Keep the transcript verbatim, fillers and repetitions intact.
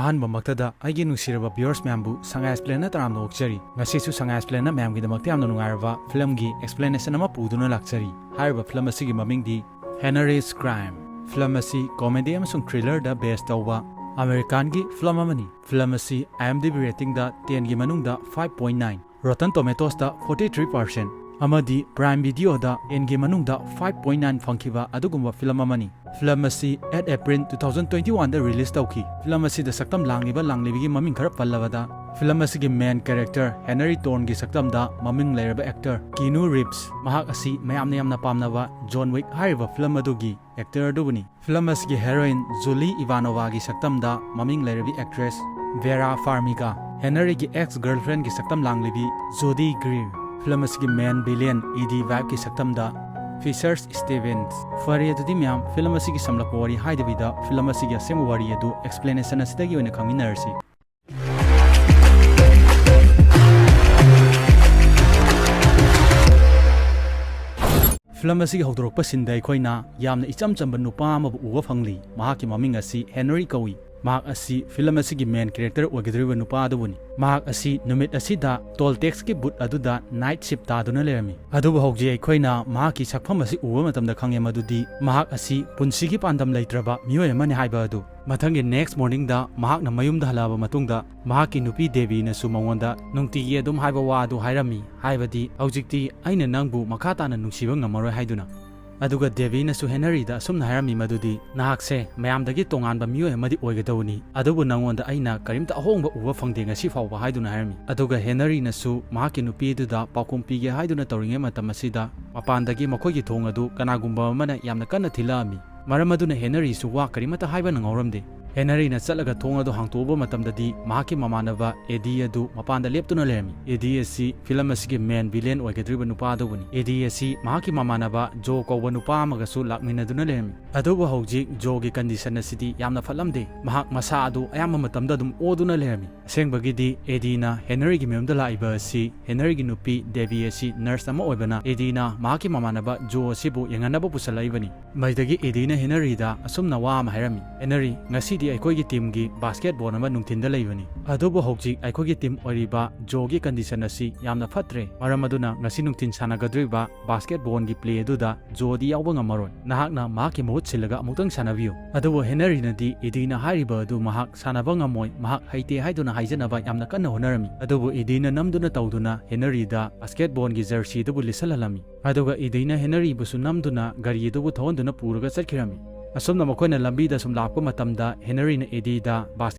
ꯑꯍꯥꯟꯕꯃꯛꯇꯗ ꯑꯩꯒꯤ ꯅꯨꯡꯁꯤꯔꯕ viewers ꯃꯌꯥꯝꯕꯨ ꯁꯉꯥꯏ Explainꯅ ꯇꯔꯥꯝꯅ ꯑꯣꯛꯆꯔꯤ꯫ ꯉꯁꯤꯁꯨ ꯁꯉꯥꯏ Explainꯅ ꯃꯌꯥꯝꯒꯤꯗꯃꯛꯇ ꯌꯥꯝꯅ ꯅꯨꯡꯉꯥꯏꯔꯕ filmꯒꯤ explanation ꯑꯃ ꯄꯨꯗꯨꯅ ꯂꯥꯛꯆꯔꯤ꯫ ꯍꯥꯏꯔꯤꯕ film ꯑꯁꯤꯒꯤ ꯃꯃꯤꯡꯗꯤ Henry's Crime꯫ Film ꯑꯁꯤ comedy ꯑꯃꯁꯨꯡ thrillerꯗ base ꯇꯧꯕ Americanꯒꯤ film ꯑꯃꯅꯤ꯫ Film ꯑꯁꯤ IMDb ratingꯗ tenꯒꯤ ꯃꯅꯨꯡꯗ five point nine, Rotten Tomatoesꯇ forty three percent ꯑꯃꯗꯤ Prime Videoꯗ tenꯒꯤ ꯃꯅꯨꯡꯗ five point nine ꯐꯪꯈꯤꯕ ꯑꯗꯨꯒꯨꯝꯕ film ꯑꯃꯅꯤ꯫ Film ꯑꯁꯤ eight April two thousand twenty oneꯗ release ꯇꯧꯈꯤ꯫ Film ꯑꯁꯤꯗ ꯁꯛꯇꯝ ꯂꯥꯡꯂꯤꯕ ꯂꯥꯡꯂꯤꯕꯤꯒꯤ ꯃꯃꯤꯡ ꯈꯔ ꯄꯜꯂꯕꯗ, film ꯑꯁꯤꯒꯤ main character Henry Thorneꯒꯤ ꯁꯛꯇꯝꯗ ꯃꯃꯤꯡ ꯂꯩꯔꯕ actor Keanu Reeves, ꯃꯍꯥꯛ ꯑꯁꯤ ꯃꯌꯥꯝꯅ ꯌꯥꯝꯅ ꯄꯥꯝꯅꯕ John Wick ꯍꯥꯏꯔꯤꯕ film ꯑꯗꯨꯒꯤ actor ꯑꯗꯨꯕꯨꯅꯤ꯫ Film ꯑꯁꯤꯒꯤ heroine Julie Ivanovaꯒꯤ ꯁꯛꯇꯝꯗ ꯃꯃꯤꯡ ꯂꯩꯔꯕꯤ actress Vera Farmiga, Henryꯒꯤ ex girlfriendꯒꯤ ꯁꯛꯇꯝ ꯂꯥꯡꯂꯤꯕꯤ Judy Greer, film ꯑꯁꯤꯒꯤ main villain Eddie Vibeꯀꯤ ꯁꯛꯇꯝꯗ Fisher Stevens꯫ ꯐꯔꯦ, ꯑꯗꯨꯗꯤ ꯃꯌꯥꯝ, film ꯑꯁꯤꯒꯤ ꯁꯝꯂꯞꯄ ꯋꯥꯔꯤ ꯍꯥꯏꯗꯕꯤꯗ film ꯑꯁꯤꯒꯤ ꯑꯁꯦꯡꯕ ꯋꯥꯔꯤ ꯑꯗꯨ explanation ꯑꯁꯤꯗꯒꯤ ꯑꯣꯏꯅ ꯈꯪꯃꯤꯟꯅꯔꯁꯤ꯫ Film ꯑꯁꯤꯒꯤ ꯍꯧꯗꯣꯔꯛꯄ sceneꯗ ꯑꯩꯈꯣꯏꯅ ꯌꯥꯝꯅ ꯏꯆꯝ ꯆꯝꯕ ꯅꯨꯄꯥ ꯑꯃꯕꯨ ꯎꯕ ꯐꯪꯂꯤ꯫ ꯃꯍꯥꯛꯀꯤ ꯃꯃꯤꯡ ꯑꯁꯤ Henry ꯀꯧꯏ꯫ ꯃꯍꯥꯛ ꯑꯁꯤ film ꯑꯁꯤꯒꯤ main character ꯑꯣꯏꯒꯗꯧꯔꯤꯕ ꯅꯨꯄꯥ ꯑꯗꯨꯕꯨꯅꯤ꯫ ꯃꯍꯥꯛ ꯑꯁꯤ ꯅꯨꯃꯤꯠ ꯑꯁꯤꯗ toll taxꯀꯤ booth ꯑꯗꯨꯗ night shift ꯇꯥꯗꯨꯅ ꯂꯩꯔꯝꯃꯤ꯫ ꯑꯗꯨꯕꯨ ꯍꯧꯖꯤꯛ ꯑꯩꯈꯣꯏꯅ ꯃꯍꯥꯛꯀꯤ ꯁꯛꯐꯝ ꯑꯁꯤ ꯎꯕ ꯃꯇꯝꯗ ꯈꯪꯉꯦ ꯃꯗꯨꯗꯤ ꯃꯍꯥꯛ ꯑꯁꯤ ꯄꯨꯟꯁꯤꯒꯤ ꯄꯥꯟꯗꯝ ꯂꯩꯇ꯭ꯔꯕ ꯃꯤꯑꯣꯏ ꯑꯃꯅꯤ ꯍꯥꯏꯕ ꯑꯗꯨ꯫ ꯃꯊꯪꯒꯤ next morningꯗ ꯃꯍꯥꯛꯅ ꯃꯌꯨꯝꯗ ꯍꯜꯂꯛꯑꯕ ꯃꯇꯨꯡꯗ, ꯃꯍꯥꯛꯀꯤ ꯅꯨꯄꯤ ꯗꯦꯕꯤꯅꯁꯨ ꯃꯉꯣꯟꯗ ꯅꯨꯡꯇꯤꯒꯤ ꯑꯗꯨꯝ ꯍꯥꯏꯕ ꯋꯥ ꯑꯗꯨ ꯍꯥꯏꯔꯝꯃꯤ, ꯍꯥꯏꯕꯗꯤ, "ꯍꯧꯖꯤꯛꯇꯤ ꯑꯩꯅ ꯅꯪꯕꯨ ꯃꯈꯥ ꯇꯥꯅ ꯅꯨꯡꯁꯤꯕ ꯉꯝꯃꯔꯣꯏ" ꯍꯥꯏꯗꯨꯅ꯫ ꯑꯗꯨꯒ ꯗꯦꯕꯤꯅꯁꯨ ꯍꯦꯅꯔꯤꯗ ꯑꯁꯨꯝꯅ ꯍꯥꯏꯔꯝꯃꯤ ꯃꯗꯨꯗꯤ, "ꯅꯍꯥꯛꯁꯦ ꯃꯌꯥꯝꯗꯒꯤ ꯇꯣꯉꯥꯟꯕ ꯃꯤꯑꯣꯏ ꯑꯃꯗꯤ ꯑꯣꯏꯒꯗꯧꯕꯅꯤ, ꯑꯗꯨꯕꯨ ꯅꯉꯣꯟꯗ ꯑꯩꯅ ꯀꯔꯤꯝꯇ ꯑꯍꯣꯡꯕ ꯎꯕ ꯐꯪꯗꯦ ꯉꯁꯤ ꯐꯥꯎꯕ" ꯍꯥꯏꯗꯨꯅ ꯍꯥꯏꯔꯝꯃꯤ꯫ ꯑꯗꯨꯒ ꯍꯦꯅꯔꯤꯅꯁꯨ ꯃꯍꯥꯛꯀꯤ ꯅꯨꯄꯤ ꯑꯗꯨꯗ ꯄꯥꯎꯈꯨꯝ ꯄꯤꯒꯦ ꯍꯥꯏꯗꯨꯅ ꯇꯧꯔꯤꯉꯩ ꯃꯇꯝ ꯑꯁꯤꯗ, ꯃꯄꯥꯟꯗꯒꯤ ꯃꯈꯣꯏꯒꯤ ꯊꯣꯡ ꯑꯗꯨ ꯀꯅꯥꯒꯨꯝꯕ ꯑꯃꯅ ꯌꯥꯝꯅ ꯀꯟꯅ ꯊꯤꯜꯂꯛꯑꯝꯃꯤ꯫ ꯃꯔꯝ ꯑꯗꯨꯅ ꯍꯦꯅꯔꯤꯁꯨ ꯋꯥ ꯀꯔꯤꯃꯠꯇ ꯍꯥꯏꯕ ꯅꯪꯍꯧꯔꯝꯗꯦ꯫ ꯍꯦꯅꯔꯤꯅ ꯆꯠꯂꯒ ꯊꯣꯡ ꯑꯗꯨ ꯍꯥꯡꯇꯣꯛꯎꯕ ꯃꯇꯝꯗꯗꯤ, ꯃꯍꯥꯛꯀꯤ ꯃꯃꯥꯟꯅꯕ ꯑꯦꯗꯤ ꯑꯗꯨ ꯃꯄꯥꯟꯗ ꯂꯦꯞꯇꯨꯅ ꯂꯩꯔꯝꯃꯤ꯫ ꯑꯦꯗꯤ ꯑꯁꯤ film ꯑꯁꯤꯒꯤ main villain ꯑꯣꯏꯒꯗꯧꯔꯤꯕ ꯅꯨꯄꯥ ꯑꯗꯨꯕꯨꯅꯤ꯫ ꯑꯦꯗꯤ ꯑꯁꯤ ꯃꯍꯥꯛꯀꯤ ꯃꯃꯥꯟꯅꯕ ꯖꯣ ꯀꯧꯕ ꯅꯨꯄꯥ ꯑꯃꯒꯁꯨ ꯂꯥꯛꯃꯤꯟꯅꯗꯨꯅ ꯂꯩꯔꯝꯃꯤ꯫ ꯑꯗꯨꯕꯨ ꯍꯧꯖꯤꯛ ꯖꯣꯒꯤ condition ꯑꯁꯤꯗꯤ ꯌꯥꯝꯅ ꯐꯠꯂꯝꯗꯦ꯫ ꯃꯍꯥꯛ ꯃꯁꯥ ꯑꯗꯨ ꯑꯌꯥꯝꯕ ꯃꯇꯝꯗ ꯑꯗꯨꯝ ꯑꯣꯗꯨꯅ ꯂꯩꯔꯝꯃꯤ꯫ ꯑꯁꯦꯡꯕꯒꯤꯗꯤ ꯑꯦꯗꯤꯅ ꯍꯦꯅꯔꯤꯒꯤ ꯃꯌꯨꯝꯗ ꯂꯥꯛꯏꯕ ꯑꯁꯤ ꯍꯦꯅꯔꯤꯒꯤ ꯅꯨꯄꯤ ꯗꯦꯕꯤ ꯑꯁꯤ nurse ꯑꯃ ꯑꯣꯏꯕꯅ, ꯑꯦꯗꯤꯅ ꯃꯍꯥꯛꯀꯤ ꯃꯃꯥꯟꯅꯕ ꯖꯣ ꯑꯁꯤꯕꯨ ꯌꯦꯡꯍꯟꯅꯕ ꯄꯨꯁꯜꯂꯛꯏꯕꯅꯤ꯫ ꯃꯩꯗꯒꯤ ꯑꯦꯗꯤꯅ ꯍꯦꯅꯔꯤꯗ ꯑꯁꯨꯝꯅ ꯋꯥ ꯑꯃ ꯍꯥꯏꯔꯝꯃꯤ, "ꯍꯦꯅꯔꯤ, ꯉꯁꯤ ꯗꯤ ꯑꯩꯈꯣꯏꯒꯤ ꯇꯤꯝꯒꯤ ꯕꯥꯁꯀꯦꯠ ꯕꯣꯜ ꯑꯃ ꯅꯨꯡꯊꯤꯟꯗ ꯂꯩꯕꯅꯤ꯫ ꯑꯗꯨꯕꯨ ꯍꯧꯖꯤꯛ ꯑꯩꯈꯣꯏꯒꯤ ꯇꯤꯝ ꯑꯣꯏꯔꯤꯕ ꯖꯣꯒꯤ ꯀꯟꯗꯤꯁꯟ ꯑꯁꯤ ꯌꯥꯝꯅ ꯐꯠꯇ꯭ꯔꯦ꯫ ꯃꯔꯝ ꯑꯗꯨꯅ ꯉꯁꯤ ꯅꯨꯡꯊꯤꯟ ꯁꯥꯟꯅꯒꯗꯧꯔꯤꯕ ꯕꯥꯁꯀꯦꯠ ꯕꯣꯜꯒꯤ ꯄ꯭ꯂꯦ ꯑꯗꯨꯗ ꯖꯣꯗꯤ ꯌꯥꯎꯕ ꯉꯝꯃꯔꯣꯏ꯫ ꯅꯍꯥꯛꯅ ꯃꯍꯥꯛꯀꯤ ꯃꯍꯨꯠ ꯁꯤꯜꯂꯒ ꯑꯃꯨꯛꯇꯪ ꯁꯥꯟꯅꯕꯤꯌꯨ꯫ ꯑꯗꯨꯕꯨ ꯍꯦꯅꯔꯤꯅꯗꯤ ꯏꯗꯤꯅ ꯍꯥꯏꯔꯤꯕ ꯑꯗꯨ ꯃꯍꯥꯛ ꯁꯥꯟꯅꯕ ꯉꯝꯃꯣꯏ, ꯃꯍꯥꯛ ꯍꯩꯇꯦ ꯍꯥꯏꯗꯨꯅ ꯍꯥꯏꯖꯅꯕ ꯌꯥꯝꯅ ꯀꯟꯅ ꯍꯣꯠꯅꯔꯝꯃꯤ꯫ ꯑꯗꯨꯕꯨ ꯏꯗꯤꯅ ꯅꯝꯗꯨꯅ ꯇꯧꯗꯨꯅ ꯍꯦꯅꯔꯤꯗ ꯕꯥꯁꯀꯦꯠ ꯕꯣꯜꯒꯤ ꯖꯔꯁꯤ ꯑꯗꯨꯕꯨ ꯂꯤꯠꯁꯜꯍꯜꯂꯝꯃꯤ꯫ ꯑꯗꯨꯒ ꯏꯗꯤꯅ ꯍꯦꯅꯔꯤꯕꯨꯁꯨ ꯅꯝꯗꯨꯅ ꯒꯥꯔꯤ ꯑꯗꯨꯕꯨ ꯊꯧꯍꯟꯗꯨꯅ ꯄꯨꯔꯒ ꯆꯠꯈꯤꯔꯝꯃꯤ꯫ ꯑꯁꯨꯝꯅ ꯃꯈꯣꯏꯅ ꯂꯝꯕꯤꯗ ꯁꯨꯝ ꯂꯥꯛꯄ ꯃꯇꯝꯗ ꯍꯦꯅꯔꯤꯅ ꯏꯗꯤꯗ ꯕꯥꯁꯀꯦꯠ